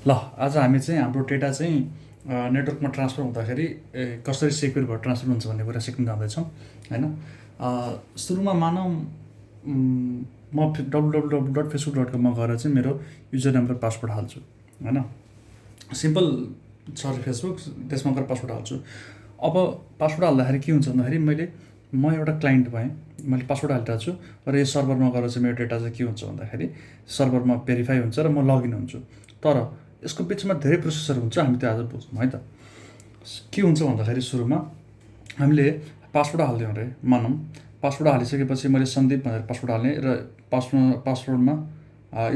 ल आज हामी चाहिँ हाम्रो डेटा चाहिँ नेटवर्कमा ट्रान्सफर हुँदाखेरि कसरी सेक्युर भएर ट्रान्सफर हुन्छ भन्ने कुरा सिक्न जाँदैछौँ होइन। सुरुमा मानौँ म www.facebook.com गएर चाहिँ मेरो युजर नम्बर पासवर्ड हाल्छु होइन। सिम्पल छ फेसबुक, त्यसमा गएर पासवर्ड हाल्छु। अब पासवर्ड हाल्दाखेरि के हुन्छ भन्दाखेरि म एउटा क्लाइन्ट भएँ, मैले पासवर्ड हालिरहेको छु र यो सर्भरमा गएर चाहिँ मेरो डेटा चाहिँ के हुन्छ भन्दाखेरि सर्भरमा भेरिफाई हुन्छ र म लगइन हुन्छु। तर यसको बिचमा धेरै प्रोसेसर हुन्छ, हामी त्यो आज बुझ्छौँ है त। के हुन्छ भन्दाखेरि सुरुमा हामीले पासवर्ड हाल्दियौँ अरे, मानौँ पासवर्ड हालिसकेपछि मैले सन्दीप भनेर पासवर्ड हालेँ र पासवर्डमा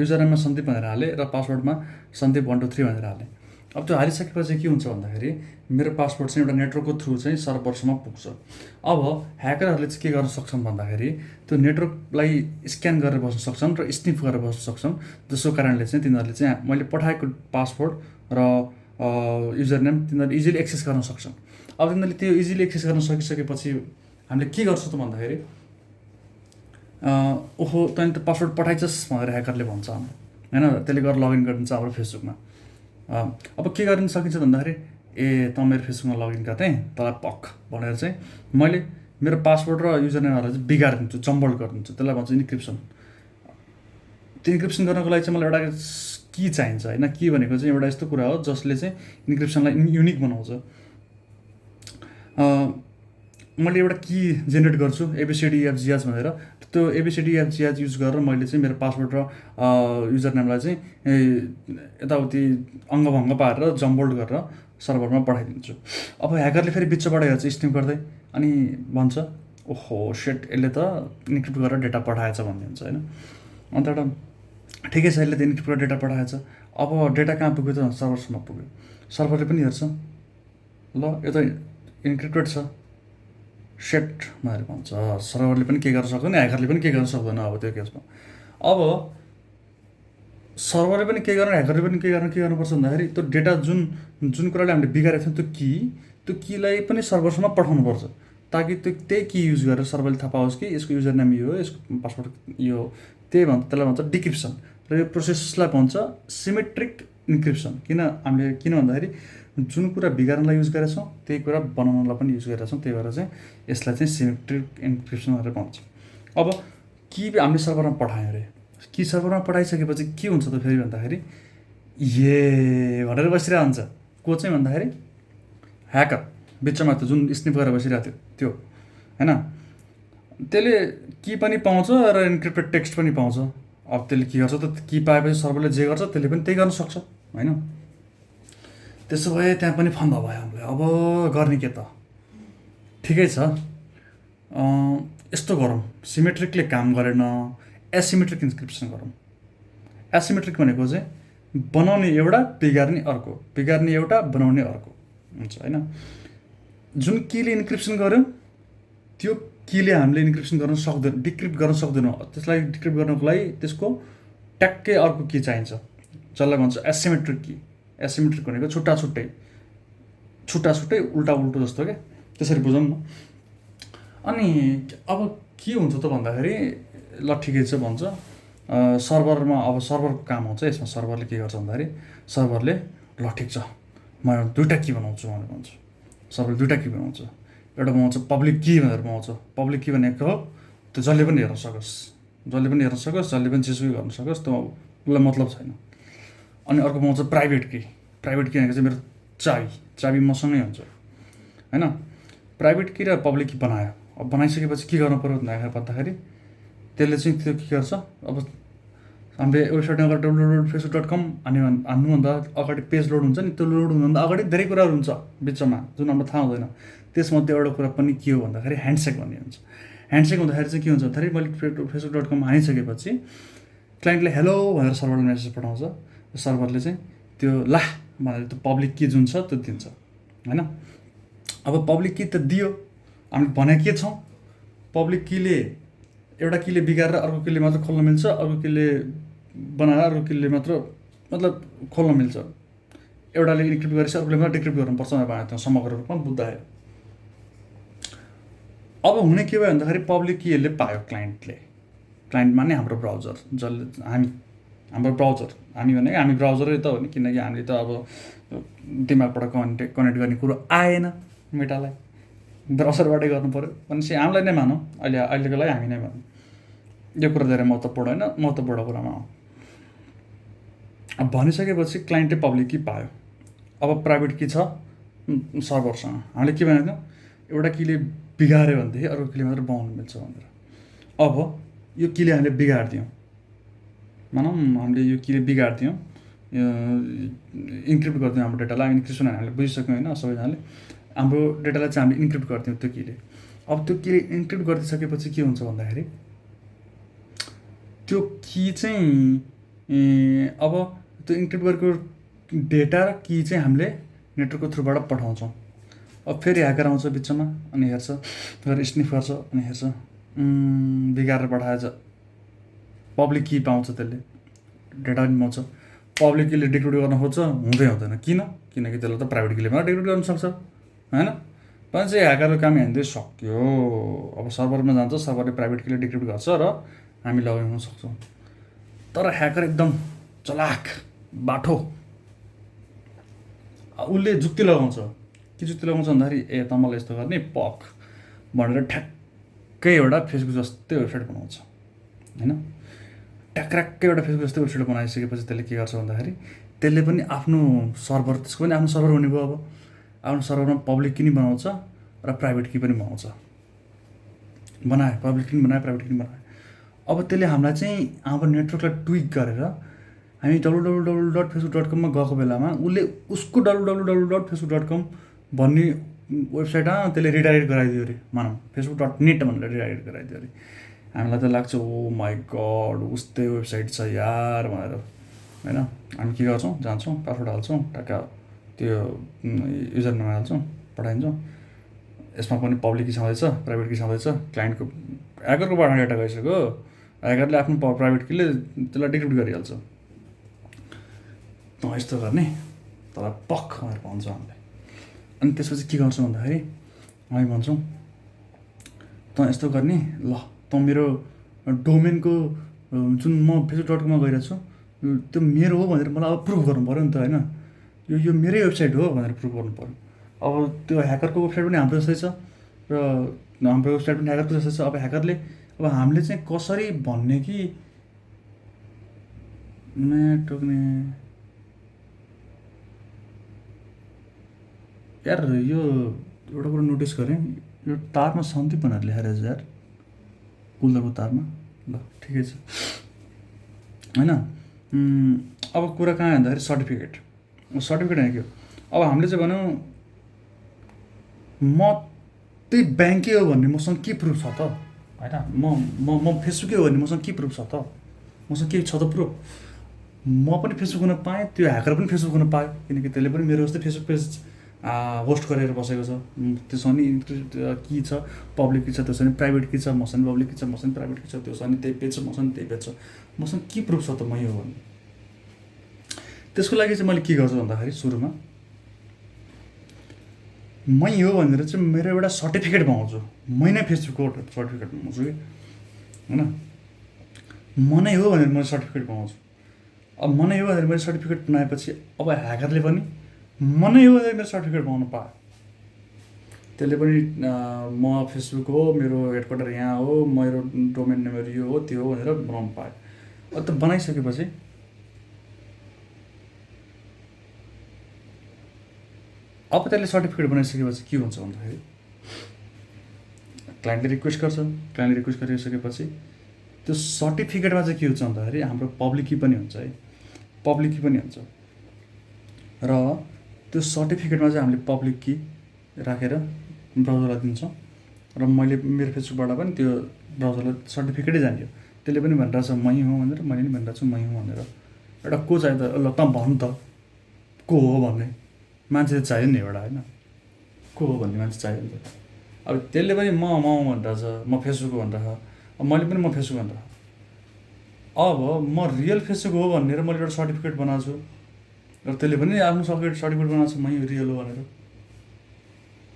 युजर नेममा सन्दीप भनेर हालेँ र पासवर्डमा सन्दीप 1 2 3 भनेर हालेँ। अब त्यो हालिसकेपछि के हुन्छ भन्दाखेरि मेरो पासवर्ड चाहिँ एउटा नेटवर्कको थ्रु चाहिँ सर्भरसम्म पुग्छ। अब ह्याकरहरूले चाहिँ के गर्न सक्छन् भन्दाखेरि त्यो नेटवर्कलाई स्क्यान गरेर बस्न सक्छन् र स्निफ गरेर बस्न सक्छन्, जसको कारणले चाहिँ तिनीहरूले चाहिँ मैले पठाएको पासवर्ड र युजर नेम तिनीहरूले इजिली एक्सेस गर्न सक्छन्। अब तिनीहरूले त्यो इजिली एक्सेस गर्न सकिसकेपछि हामीले के गर्छौँ त भन्दाखेरि ओहो तैँले त पासवर्ड पठाइछस् भनेर ह्याकरले भन्छ हाम्रो होइन। त्यसले गरेर लगइन गरिदिन्छ हाम्रो फेसबुकमा। अब के गरिन सकिन्छ भन्दाखेरि त मेरो फेसबुकमा लगइन गर्थेँ तँलाई पक भनेर चाहिँ मैले मेरो पासवर्ड र युजर नेमहरूलाई चाहिँ बिगारिदिन्छु, जम्बल्ड गरिदिन्छु। त्यसलाई भन्छ इन्क्रिप्सन। त्यो इन्क्रिप्सन गर्नको लागि चाहिँ मलाई एउटा की चाहिन्छ होइन। की भनेको चाहिँ एउटा यस्तो कुरा हो जसले चाहिँ इन्क्रिप्सनलाई युनिक बनाउँछ। मैले एउटा की जेनेरेट गर्छु ABCDEFGH भनेर, त्यो ABCDEFGH युज गरेर मैले चाहिँ मेरो पासवर्ड र युजर नेमलाई चाहिँ यताउति अङ्गभङ्ग पारेर जम्बोल्ड गरेर सर्भरमा पठाइदिन्छु। अब ह्याकरले फेरि बिचबाट हेर्छ स्निप गर्दै अनि भन्छ ओहो सेट यसले त इन्क्रिप्ट गरेर डेटा पठाएछ भन्ने हुन्छ होइन। अन्त एउटा ठिकै छ, यसले त इन्क्रिप्ट गरेर डेटा पठाएछ। अब डेटा कहाँ पुग्यो त सर्भरसम्म पुग्यो। सर्भरले पनि हेर्छ ल यो त इन्क्रिप्टेड छ सेट भनेर भन्छ। सर्भरले पनि के गर्न सक्दैन, ह्याकरले पनि के गर्न सक्दैन। अब त्यो केसमा अब सर्भरले पनि के गर्न, ह्याकरले पनि के गर्नुपर्छ भन्दाखेरि त्यो डेटा जुन कुराले हामीले बिगारेको थियौँ त्यो कीलाई पनि सर्भरसम्म पठाउनुपर्छ, ताकि त्यही की युज गरेर सर्भरले थाहा पाओस् कि यसको युजर नेम यो हो, यसको पासवर्ड यो हो। त्यही भन्छ, त्यसलाई भन्छ डिक्रिप्सन। र यो प्रोसेसलाई भन्छ सिमेट्रिक इन्क्रिप्सन। किन भन्दाखेरि जुन कुरा बिगार्नलाई युज गरेका छौँ त्यही कुरा बनाउनलाई पनि युज गरेका छौँ, त्यही भएर चाहिँ यसलाई चाहिँ सिमेट्रिक इन्क्रिप्सन भनेर भन्छ। अब की हामीले सर्भरमा पठायौँ अरे, कि सर्भरमा पठाइसकेपछि के हुन्छ त फेरि भन्दाखेरि भनेर बसिरहेको हुन्छ। को चाहिँ भन्दाखेरि ह्याकर बिचमा त्यो जुन स्निप गरेर बसिरहेको थियो होइन। त्यसले की पनि पाउँछ र इन्क्रिप्टेड टेक्स्ट पनि पाउँछ। अब त्यसले के गर्छ त, की पाएपछि सर्भरले जे गर्छ त्यसले पनि त्यही गर्न सक्छ होइन। त्यसो भए त्यहाँ पनि फन्दा भयो हामीलाई। अब गर्ने के त, ठिकै छ यस्तो गरौँ, सिमेट्रिकले काम गरेन, एसिमेट्रिक इन्क्रिप्सन गरौँ। एसिमेट्रिक भनेको चाहिँ बनाउने एउटा बिगार्ने अर्को, बिगार्ने एउटा बनाउने अर्को हुन्छ होइन। जुन कीले इन्क्रिप्सन गर्यो त्यो कीले हामीले इन्क्रिप्सन गर्न सक्दैन, डिक्रिप्ट गर्न सक्दैनौँ। त्यसलाई डिक्रिप्ट गर्नको लागि त्यसको ट्याक्कै अर्को की चाहिन्छ, जसलाई भन्छ एसिमेट्रिक की। एसिमेट्रिक भनेको छुट्टा छुट्टै उल्टा उल्टो जस्तो क्या, त्यसरी बुझौँ न। अनि अब के हुन्छ त भन्दाखेरि ल ठिकै छ भन्छ सर्भरमा। अब सर्भरको काम हुन्छ यसमा। सर्भरले के गर्छ भन्दाखेरि सर्भरले ल ठिक छ म 2टा की बनाउँछु भनेर भन्छ। सर्भरले 2टा की बनाउँछ। एउटा बनाउँछ पब्लिक की भनेर बनाउँछ। पब्लिक की भनेको त्यो जसले पनि हेर्न सकोस्, जसले पनि जेसुकै गर्न सकोस्, त्यो उसलाई मतलब छैन। अनि अर्को बनाउँछ प्राइभेट की। प्राइभेट की भनेको चाहिँ मेरो चाबी मसँगै हुन्छ होइन। प्राइभेट की र पब्लिक की बनायो। अब बनाइसकेपछि के गर्नु पऱ्यो भन्दाखेरि त्यसले चाहिँ त्यो के गर्छ, अब हामीले वेबसाइटमा गएर www.facebook.com हान्नुभन्दा अगाडि पेज लोड हुन्छ नि, त्यो लोड हुनुभन्दा अगाडि धेरै कुराहरू हुन्छ बिचमा जुन हामीलाई थाहा हुँदैन। त्यसमध्ये एउटा कुरा पनि के हो भन्दाखेरि ह्यान्डसेक भन्ने हुन्छ। ह्यान्डसेक हुँदाखेरि चाहिँ के हुन्छ भन्दाखेरि मैले facebook.com हानिसकेपछि क्लाइन्टले हेलो भनेर सर्भरले मेसेज पठाउँछ। सर्भरले चाहिँ त्यो ला भनेर त्यो पब्लिक की जुन छ त्यो दिन्छ होइन। अब पब्लिक की त दियो, हामीले भनेको के छौँ, पब्लिक कीले एउटा कीले बिगारेर अर्को कीले मात्र खोल्न मिल्छ, अर्को कीले बनाएर अर्को कीले मात्र मतलब खोल्न मिल्छ। एउटाले इन्क्रिप्ट गरेपछि अर्कोले मात्र डिक्रिप्ट गर्नुपर्छ भनेर त्यो समग्र रूपमा बुझ्दाखेरि। अब हुने के भयो भन्दाखेरि पब्लिक कीहरूले पायो क्लाइन्ट माने हाम्रो ब्राउजर, जसले हामी हाम्रो ब्राउजर, हामी भनेको हामी ब्राउजरै त हो नि, किनकि हामीले त अब दिमागबाट कनेक्ट गर्ने कुरो आएन मेटालाई, ब्राउजरबाटै गर्नु पऱ्यो भनेपछि हामीलाई नै मानौँ, अहिलेको लागि हामी नै भनौँ। यो कुरा धेरै महत्त्वपूर्ण होइन, महत्त्वपूर्ण कुरामा हो। अब भनिसकेपछि क्लाइन्टले पब्लिक की पायो, अब प्राइभेट की छ सर्भरसँग। हामीले के भनेको थियौँ, एउटा कीले बिगाऱ्यो भनेदेखि अर्को कीले मात्र बनाउनु मिल्छ भनेर। अब यो कीले हामीले बिगारिदियौँ, मानौँ हामीले यो कीले बिगारिदियौँ, इन्क्रिप्ट गरिदियौँ हाम्रो डेटालाई। इन्क्रिप्सन हामीले बुझिसक्यौँ होइन सबैजनाले, हाम्रो डेटालाई चाहिँ हामीले इन्क्रिप्ट गरिदियौँ त्यो कीले। अब त्यो कीले इन्क्रिप्ट गरिदिइसकेपछि के हुन्छ भन्दाखेरि त्यो की चाहिँ अब त्यो इन्क्रिप्ट गरेको डेटा र की चाहिँ हामीले नेटवर्कको थ्रुबाट पठाउँछौँ। अब फेरि ह्याकर आउँछ बिचमा अनि हेर्छ, फेरि स्निफ गर्छ अनि हेर्छ, बिगारेर पठाएछ, पब्लिक की पाउँछ, त्यसले डेटा पनि पाउँछ। पब्लिक कीले डिक्रिप्ट गर्न खोज्छ, हुँदैन। किनकि त्यसलाई त प्राइभेट कीले मात्र डिक्रिप्ट गर्न सक्छ होइन। भनेपछि ह्याकरको काम हेर्दै सक्यो। अब सर्भरमा जान्छ, सर्भरले प्राइभेट कीले डिक्रिप्ट गर्छ र हामी लगइन हुन सक्छौँ। तर ह्याकर एकदम चलाक बाठो, उसले जुक्ति लगाउँछ। के जुक्ति लगाउँछ भन्दाखेरि त मलाई यस्तो गर्ने पक भनेर ठ्याक्कै एउटा फेसबुक जस्तै वेबसाइट बनाउँछ होइन। ट्याक्राक्कै एउटा फेसबुक जस्तै वेबसाइट बनाइसकेपछि त्यसले के गर्छ भन्दाखेरि त्यसले पनि आफ्नो सर्भर, त्यसको पनि आफ्नो सर्भर हुने भयो। अब आफ्नो सर्भरमा पब्लिक की पनि बनाउँछ र प्राइभेट की पनि बनाउँछ, बनायो पब्लिक की पनि बनायो, प्राइभेट की पनि बनायो। अब त्यसले हामीलाई चाहिँ हाम्रो नेटवर्कलाई ट्विक गरेर हामी www.facebook.com मा गएको बेलामा उसले उसको www.facebook.com भन्ने वेबसाइटमा त्यसले रिडाइरेक्ट गराइदियो अरे, मानौँ facebook.net भनेर रिडाइरेक्ट गराइदियो अरे। हामीलाई त लाग्छ ओ माई गड उस्तै वेबसाइट छ यार भनेर होइन। हामी के गर्छौँ, जान्छौँ, पासवर्ड हाल्छौँ, टक्क त्यो युजर नेम हाल्छौँ, पठाइदिन्छौँ। यसमा पनि पब्लिक की छँदैछ, प्राइभेट की छँदैछ, क्लाइन्टको ह्याकरकोबाट डेटा गइसक्यो, ह्याकरले आफ्नो प्राइभेट कीले त्यसलाई डिक्रिप्ट गरिहाल्छ। तँ यस्तो गर्ने तँलाई पख भनेर भन्छ हामीले। अनि त्यसपछि के गर्छौँ भन्दाखेरि हामी भन्छौँ तँ यस्तो गर्ने, ल तँ मेरो डोमेनको जुन म facebook.com मा गइरहेको छु त्यो मेरो हो भनेर मलाई अब प्रुभ गर्नु पऱ्यो नि त होइन। यो मेरै वेबसाइट हो भनेर प्रुभ गर्नु पऱ्यो। अब त्यो ह्याकरको वेबसाइट पनि हाम्रो जस्तै छ र हाम्रो वेबसाइट पनि ह्याकरको जस्तै छ। अब ह्याकरले अब हामीले चाहिँ कसरी भन्ने कि टोक्ने यार, यो एउटा कुरो नोटिस गरेँ, यो तारमा सन्दीप भनेर लेखेर यार कुलरको तारमा, ल ठिकै छ होइन। अब कुरा कहाँ भन्दाखेरि सर्टिफिकेट होइन के हो। अब हामीले चाहिँ भनौँ म त्यही ब्याङ्कै हो भन्ने मसँग के प्रुफ छ त होइन। म फेसबुकै हो भन्ने मसँग के प्रुफ छ त, मसँग के छ त प्रुफ। म पनि फेसबुक हुन पाएँ, त्यो ह्याकर पनि फेसबुक हुन पायो, किनकि त्यसले पनि मेरो जस्तै फेसबुक पेज होस्ट गरेर बसेको छ। त्यसमा नि के छ, पब्लिक की छ, त्यसमा नि प्राइभेट की छ, मसँग पब्लिक की छ, मसँग प्राइभेट की छ, त्योसँग नि त्यही पेज छ, मसँग त्यही पेज छ। मसँग के प्रुफ छ त मै हो भन्ने। त्यसको लागि चाहिँ मैले के गर्छु भन्दाखेरि सुरुमा मै हो भनेर चाहिँ मेरो एउटा सर्टिफिकेट बनाउँछु। मै नै फेसबुकको सर्टिफिकेट बनाउँछु कि होइन। म नै हो भनेर मैले सर्टिफिकेट बनाउँछु। अब म नै हो भनेर मैले सर्टिफिकेट बनाएपछि अब ह्याकरले पनि म नै हो भनेर मेरो सर्टिफिकेट बनाउनु पायो। त्यसले पनि म फेसबुक हो, मेरो हेडक्वार्टर यहाँ हो, मेरो डोमेन नेम यो हो त्यो हो भनेर बनाउनु पायो। अब त बनाइसकेपछि अब त्यसले सर्टिफिकेट बनाइसकेपछि के हुन्छ भन्दाखेरि क्लाइन्टले रिक्वेस्ट गर्छ। क्लाइन्टले रिक्वेस्ट गरिसकेपछि त्यो सर्टिफिकेटमा चाहिँ के हुन्छ भन्दाखेरि हाम्रो पब्लिक की पनि हुन्छ है, पब्लिक की पनि हुन्छ। र त्यो सर्टिफिकेटमा चाहिँ हामीले पब्लिक की राखेर ब्राउजरलाई दिन्छौँ र मैले मेरो फेसबुकबाट पनि त्यो ब्राउजरलाई सर्टिफिकेटै जानियो। त्यसले पनि भनिरहेको छ मै हुँ भनेर, मैले पनि भनिरहेको छु मै हुँ भनेर। एउटा को चाहियो त, ल त भन्नु त को हो भन्ने मान्छे चाहिँ चाहियो नि एउटा होइन, को हो भन्ने मान्छे चाहियो नि त। अब त्यसले पनि म भनिरहेको छ, म फेसबुक भनिरहेको, अब मैले पनि म फेसबुक भनिरहेको। अब म रियल फेसबुक हो भनेर मैले एउटा सर्टिफिकेट बनाएको छु र त्यसले पनि आफ्नो सर्टिफिकेट बनाएको छ मै रियल हो भनेर।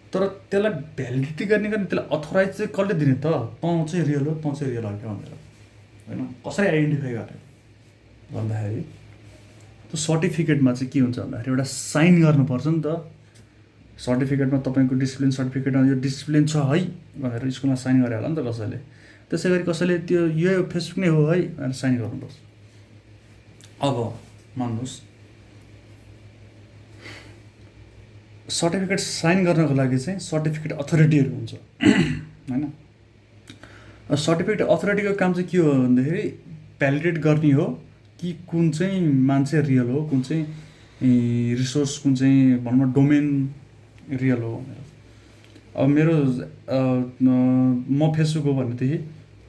तर त्यसलाई भ्यालिडिटी गर्ने त्यसलाई अथोराइज चाहिँ कसले दिने त, तँ चाहिँ रियल हो, तँ चाहिँ रियल हो क्या भनेर होइन। कसरी आइडेन्टिफाई गर्ने भन्दाखेरि त्यो सर्टिफिकेटमा चाहिँ के हुन्छ भन्दाखेरि एउटा साइन गर्नुपर्छ नि त। सर्टिफिकेटमा तपाईँको डिसिप्लिन सर्टिफिकेटमा यो डिसिप्लिन छ है भनेर स्कुलमा साइन गरे होला नि त कसैले। त्यसै गरी कसैले त्यो यो फेसबुक नै हो है भनेर साइन गर्नुपर्छ। अब मान्नुहोस् सर्टिफिकेट साइन गर्नको लागि चाहिँ सर्टिफिकेट अथोरिटीहरू हुन्छ होइन। सर्टिफिकेट अथोरिटीको काम चाहिँ के हो भन्दाखेरि भ्यालिडेट गर्ने हो कि कुन चाहिँ मान्छे रियल हो, कुन चाहिँ रिसोर्स, कुन चाहिँ भनौँ न डोमेन रियल हो भनेर। अब मेरो म फेसबुक हो भनेदेखि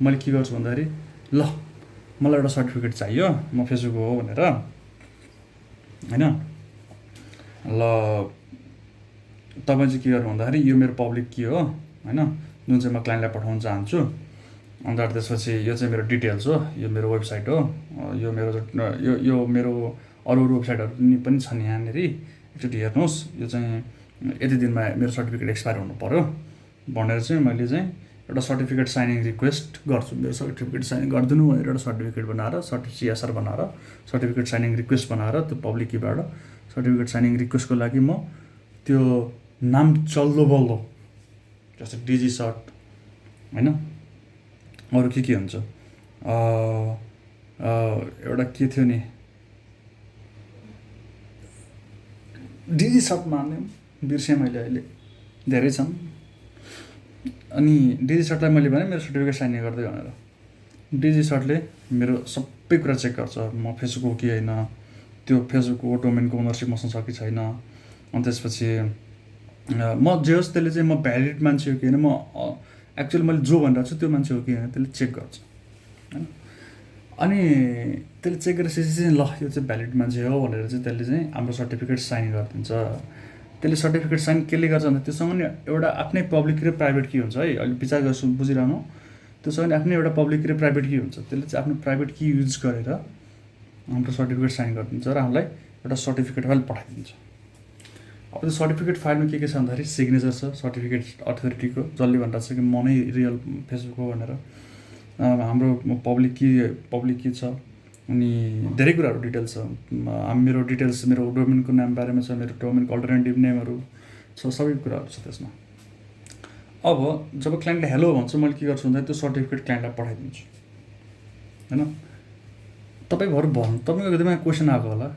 मैले के गर्छु भन्दाखेरि ल मलाई एउटा सर्टिफिकेट चाहियो म फेसबुक हो भनेर होइन। ल तपाईँ चाहिँ के गर्नु भन्दाखेरि यो मेरो पब्लिक के हो होइन, जुन चाहिँ म क्लाइन्टलाई पठाउन चाहन्छु। अन्त त्यसपछि यो चाहिँ मेरो डिटेल्स हो, यो मेरो वेबसाइट हो, यो मेरो यो मेरो अरू वेबसाइटहरू पनि छन् यहाँनिर, एकचोटि हेर्नुहोस्, यो चाहिँ यति दिनमा मेरो सर्टिफिकेट एक्सपायर हुनु पऱ्यो भनेर चाहिँ मैले चाहिँ एउटा सर्टिफिकेट साइनिङ रिक्वेस्ट गर्छु। मेरो सर्टिफिकेट साइन गरिदिनु भनेर एउटा सर्टिफिकेट बनाएर CSR बनाएर सर्टिफिकेट साइनिङ रिक्वेस्ट बनाएर त्यो पब्लिक कीबाट सर्टिफिकेट साइनिङ रिक्वेस्टको लागि म त्यो नाम चल्दो बल्दो जस्तै डिजी सर्ट होइन, अरू के हुन्छ एउटा के थियो नि डिजी सर्ट मान्ने बिर्सेँ मैले, अहिले धेरै छन्। अनि डिजी सर्टलाई मैले भने मेरो सर्टिफिकेट साइन गर्दै भनेर डिजी सर्टले मेरो सबै कुरा चेक गर्छ, म फेसबुक हो कि होइन, त्यो फेसबुकको डोमेनको ओनरसिप मसँग छ कि छैन। अनि त्यसपछि म जे होस् त्यसले चाहिँ म भ्यालिड मान्छे हो कि होइन, म एक्चुअली मैले जो भनिरहेको छु त्यो मान्छे हो कि होइन त्यसले चेक गर्छ होइन। अनि त्यसले चेक गरेपछि चाहिँ ल यो चाहिँ भ्यालिड मान्छे हो भनेर चाहिँ त्यसले चाहिँ हाम्रो सर्टिफिकेट साइन गरिदिन्छ। त्यसले सर्टिफिकेट साइन केले गर्छ भन्दा त्योसँग नि एउटा आफ्नै पब्लिक र प्राइभेट की हुन्छ है, अहिले विचार गर्छु बुझिरहनु। त्योसँग नि आफ्नै एउटा पब्लिक र प्राइभेट की हुन्छ, त्यसले चाहिँ आफ्नो प्राइभेट की युज गरेर हाम्रो सर्टिफिकेट साइन गरिदिन्छ र हामीलाई एउटा सर्टिफिकेट फाइल पठाइदिन्छ। अब त्यो सर्टिफिकेट फाइलमा के छ भन्दाखेरि सिग्नेचर छ सर्टिफिकेट अथोरिटीको, जसले भनिरहेको छ कि म नै रियल फेसबुक हो भनेर। हाम्रो पब्लिक की छ, अनि धेरै कुराहरू डिटेल्स छ। मेरो डिटेल्स मेरो डोमेनको नाम बारेमा छ, मेरो डोमेनको अल्टरनेटिभ नेमहरू छ, सबै कुराहरू छ त्यसमा। अब जब क्लाइन्टले हेलो भन्छ मैले के गर्छु भन्दा त्यो सर्टिफिकेट क्लाइन्टलाई पठाइदिन्छु होइन। तपाईँको दिमागमा क्वेसन आएको होला,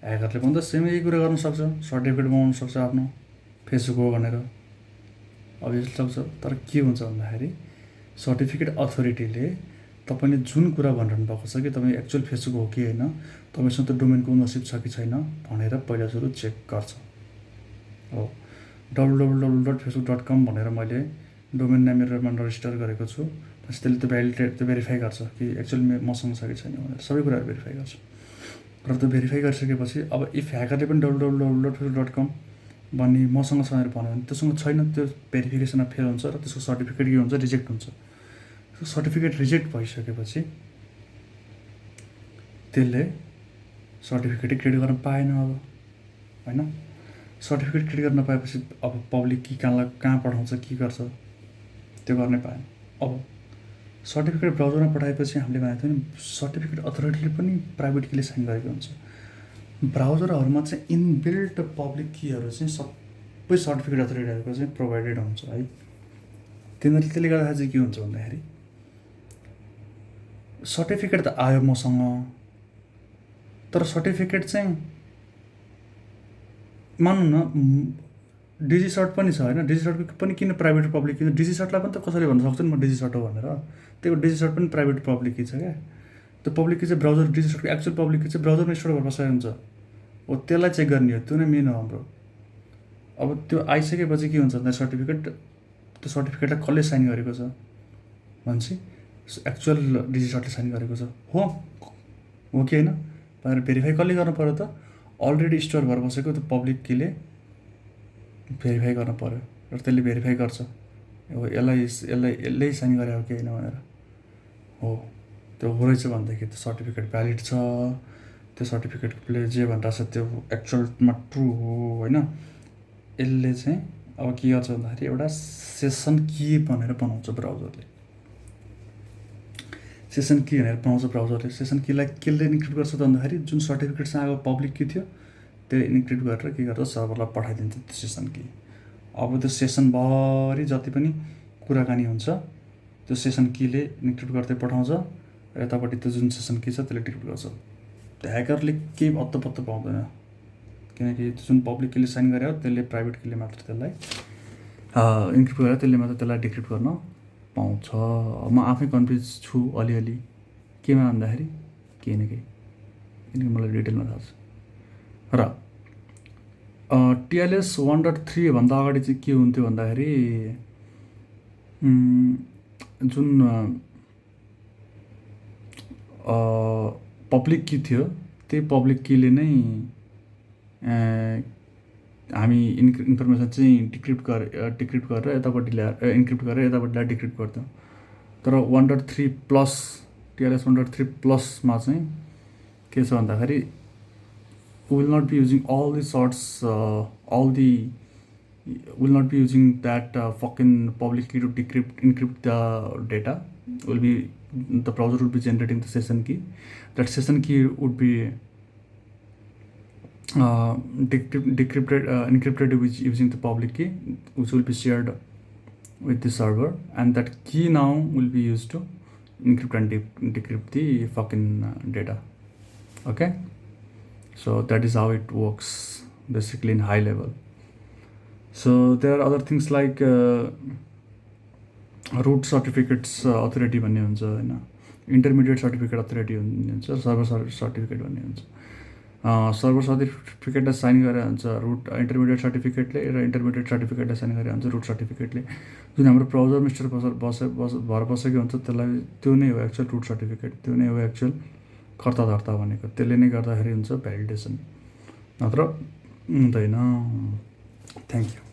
ह्याकरले पनि त सेम यही कुरा गर्न सक्छ, सर्टिफिकेट बनाउन सक्छ आफ्नो फेसबुक हो भनेर, अभियसली सक्छ। तर के हुन्छ भन्दाखेरि सर्टिफिकेट अथोरिटीले तपाईँले जुन कुरा भनिरहनु भएको छ कि तपाईँ एक्चुअल फेसबुक हो कि होइन, तपाईँसँग त्यो डोमेनको ओनरसिप छ कि छैन भनेर पहिला सुरु चेक गर्छ। हो www.facebook.com भनेर मैले डोमेन नेम रजिस्टर गरेको छु, त्यसले त्यो भेरिफाई गर्छ कि एक्चुअली मसँग छ कि छैन भनेर, सबै कुराहरू भेरिफाई गर्छ। र त्यो भेरिफाई गरिसकेपछि अब इफ ह्याकरले पनि www.facebook.com भन्ने मसँग छ भनेर भन्यो भने त्योसँग छैन, त्यो भेरिफिकेसनमा फेल हुन्छ र त्यसको सर्टिफिकेट के हुन्छ, रिजेक्ट हुन्छ। सर्टिफिकेट रिजेक्ट भइसकेपछि त्यसले सर्टिफिकेटै क्रिएट गर्न पाएन अब होइन। सर्टिफिकेट क्रिएट गर्न पाएपछि अब पब्लिक की कहाँ पठाउँछ के गर्छ त्यो गर्नै पाएन। अब सर्टिफिकेट ब्राउजरमा पठाएपछि हामीले भनेको थियो नि सर्टिफिकेट अथोरिटीले पनि प्राइभेट कीले साइन गरेको हुन्छ। ब्राउजरहरूमा चाहिँ इनबिल्ट पब्लिक कीहरू चाहिँ सबै सर्टिफिकेट अथोरिटीहरूको चाहिँ प्रोभाइडेड हुन्छ है। त्यसले गर्दाखेरि चाहिँ के हुन्छ भन्दाखेरि सर्टिफिकेट त आयो मसँग, तर सर्टिफिकेट चाहिँ मानौँ न डिजी सर्ट पनि छ होइन, डिजी सर्टको पनि किन प्राइभेट पब्लिक किन, डिजी सर्टलाई पनि त कसैले भन्न सक्छ नि म डिजी सर्ट हो भनेर, त्यो डिजी सर्ट पनि प्राइभेट पब्लिक की छ क्या। त्यो पब्लिक की चाहिँ ब्राउजर डिजी सर्टको एक्चुअल पब्लिक की चाहिँ ब्राउजरमा स्टोर गरेर बसेको हुन्छ, हो त्यसलाई चेक गर्ने हो, त्यो नै मेन हो हाम्रो। अब त्यो आइसकेपछि के हुन्छ भन्दा सर्टिफिकेट, त्यो सर्टिफिकेटलाई कसले साइन गरेको छ भन्छ एक्चुअल डिजी सर्टले साइन गरेको छ हो कि होइन भनेर भेरिफाई कसले गर्नु पऱ्यो त, अलरेडी स्टोर भएर बसेको त्यो पब्लिक कीले भेरिफाई गर्नु पऱ्यो र त्यसले भेरिफाई गर्छ हो यसले साइन गरे हो कि होइन भनेर। हो त्यो हो रहेछ भनेदेखि त्यो सर्टिफिकेट भ्यालिड छ, त्यो सर्टिफिकेटले जे भनिरहेको छ त्यो एक्चुअलमा ट्रु हो होइन। यसले चाहिँ अब के गर्छ भन्दाखेरि एउटा सेसन की भनेर बनाउँछ ब्राउजरले। सेसन की भनेर पाउँछ ब्राउजरले। सेसन कीलाई केले इन्क्रिप्ट गर्छ त भन्दाखेरि जुन सर्टिफिकेटसँग आएको पब्लिक की थियो त्यसले इन्क्रिप्ट गरेर के गर्छ सर्भरलाई पठाइदिन्छ त्यो सेसन की। अब त्यो सेसनभरि जति पनि कुराकानी हुन्छ त्यो सेसन कीले इन्क्रिप्ट गर्दै पठाउँछ र यतापट्टि त्यो जुन सेसन की छ त्यसले डिक्रिप्ट गर्छ। ह्याकरले केही अत्तो पाउँदैन किनकि जुन पब्लिक कीले साइन गरे हो त्यसले प्राइभेट कीले मात्र त्यसलाई इन्क्रिप्ट गरेर त्यसले मात्र त्यसलाई डिक्रिप्ट गर्न पाउँछ। म आफै कन्फ्युज छु अलिअलि केमा भन्दाखेरि केही न केही किनकि मलाई डिटेलमा थाहा छ। र TLS 1.3 भन्दा अगाडि चाहिँ के हुन्थ्यो भन्दाखेरि जुन पब्लिक की थियो त्यही पब्लिक कीले नै हामी इन्फर्मेसन चाहिँ डिक्रिप्ट गरेर यतापट्टि ल्याएर इन्क्रिप्ट गरेर यतापट्टि ल्याएर डिक्रिप्ट गर्थ्यौँ। तर 1.3 प्लस TLS 1.3 प्लसमा चाहिँ के छ भन्दाखेरि will not be using all the sorts will not be using that fucking public key to encrypt the data. The browser will be generating the session key. That session key would be encrypted using the public key, which will be shared with the server, and that key now will be used to encrypt and decrypt the fucking data. Okay, so that is how it works basically in high level. So there are other things like root certificates authority भन्ने हुन्छ हैन, intermediate certificate authority भन्ने हुन्छ, server certificate भन्ने हुन्छ। Server सर्टिफिकेटलाई sign गरेर हुन्छ root intermediate सर्टिफिकेटले र इन्टरमिडिएट सर्टिफिकेटलाई साइन गरेर हुन्छ रुट सर्टिफिकेटले। जुन हाम्रो ब्राउजर मिस्टर भएर बसेको हुन्छ त्यसलाई त्यो नै हो एक्चुअल रुट सर्टिफिकेट, त्यो नै हो एक्चुअल कर्ता धर्ता भनेको। त्यसले नै गर्दाखेरि हुन्छ भ्यालिडेसन, नत्र हुँदैन। Thank you.